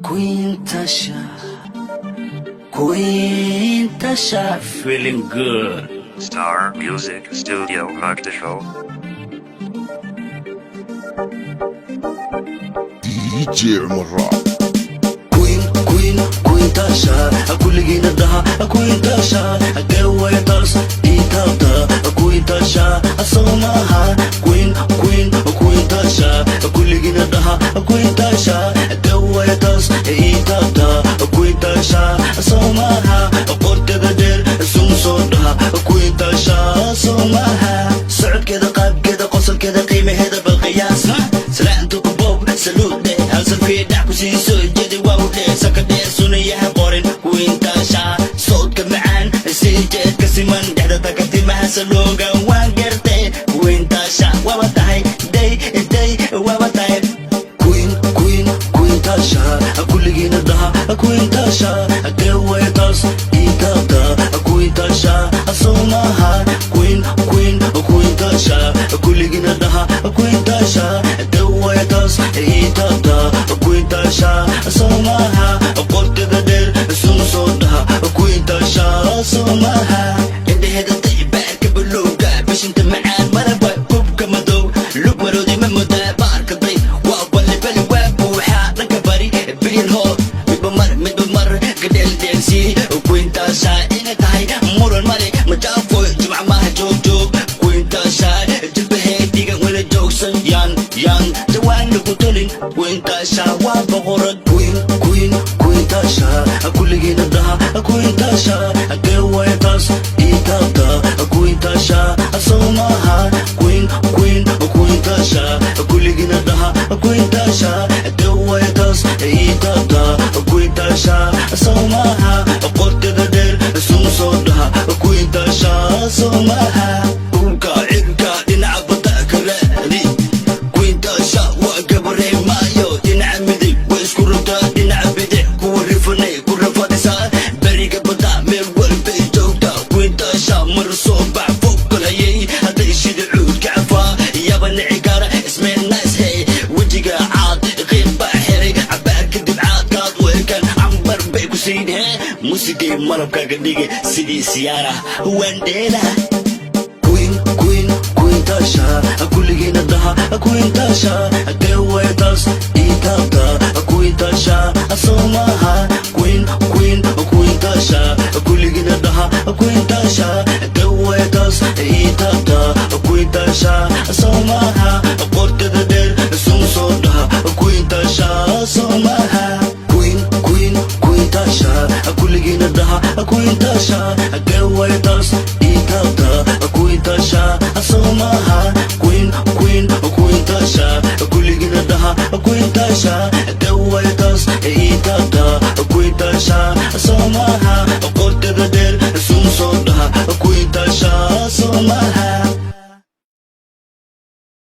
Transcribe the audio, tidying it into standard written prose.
Queen Tasha, Queen Tasha, feeling good. Star Music Studio Mogadishu. DJ Umar. Queen, Queen, Queen Tasha, kulligiina dhaha Queen Tasha, gewaytas itaabta Queen Tasha, soo maaha. Queen, Queen, Queen Tasha, kulligiina dhaha Queen Tasha, gewaytas itaabta Queen Tasha, soo maaha. Qorteeda dheer sun soo dhaha Queen Tasha, soo maaha. Socodkeeda, qaabkeeda, qosolkeeda, qiimaheeda balqiyaas, salaanta ku boob, saluud dheh, halsalfiya dhac ku sii soo jeedi, waaw dheh, saka dheh, sunayaha qorin. Queen Tasha, sawdka macaan, sii jeedka siman, dhexda taga, timaha salooga, waan gartay. Queen Tasha waaba tahay, day day waaba tahay. Queen, Queen, Queen Tasha, kulligiina dhaha Queen Tasha, gewaytas itaabta Queen Tasha, soo maaha. Queen, Queen, Queen Tasha, kulligiina dhaha Queen Tasha, gewaytas itaabta Queen Tasha, soo maaha. Qorteeda dheer sun soo dhaha Queen Tasha, soo maaha. Indhaheeda daybaarka buluuga, bishinta macaan, malaba kubka madow, lug maroodi ma moodaa, baarka day waa balibali, waa buuxaa dhanka bari, bilyan hoo, midba mar, midba mar gadheeldheelsii. Queen Tasha inay tahay muran male, majaafoy jimca maaha, joog joog. Queen Tasha jilbahee dhigan, wala joogsan, yaan yaan jawaan lagu tolin. Queen Tasha waa boqorad. Queen, Queen, Queen Tasha, kulligiina dhaha Queen Tasha, gewaytas itaabta Queen Tasha, soo maaha. Queen, Queen, Queen Tasha, kulligiina dhaha Queen Tasha, gewaytas itaabta Queen Tasha, soo maaha. Qorteeda dheer sun soo dhaha Queen Tasha, soo maaha. Dhulka, cirka, dhinaca badda ka raadi, Queen Tasha waa gabarey maayo. Dhinaca midig way isku rogtaa, dhinaca bidix kuwa rifanay ku rafadisaa, beriga, badda, meel walbay joogtaa. Queen Tasha mar soo bax, fokalhayay hadday shida cuud ka cafaa, yaba nici kara ismeenays. Hey, wejiga caad qiiq baa xiray, cabaar kadib caadkaad u ekaan, cambar bay ku siin hee, musigay malabkaaga dhigay sidii siyaara wandheela. Queen, Queen, Queen Tasha, kulligiina dhaha Queen Tasha, gewaytas itaabta Queen Tasha, soo maaha. Queen, Queen, Queen Tasha, kulligiina dhaha Queen Tasha, gewaytas itaabta Queen Tasha, soo maaha. Qorteeda dheer sun soo dhaha Queen Tasha, soo maaha. Queen, Queen, Queen Tasha, kulligiina dhaha Queen Tasha, gewaytas itaabta Queen Tasha, soo maaha. Queen, Queen, Queen Tasha, kulligiina dhaha Queen Tasha, gewaytas itaabta.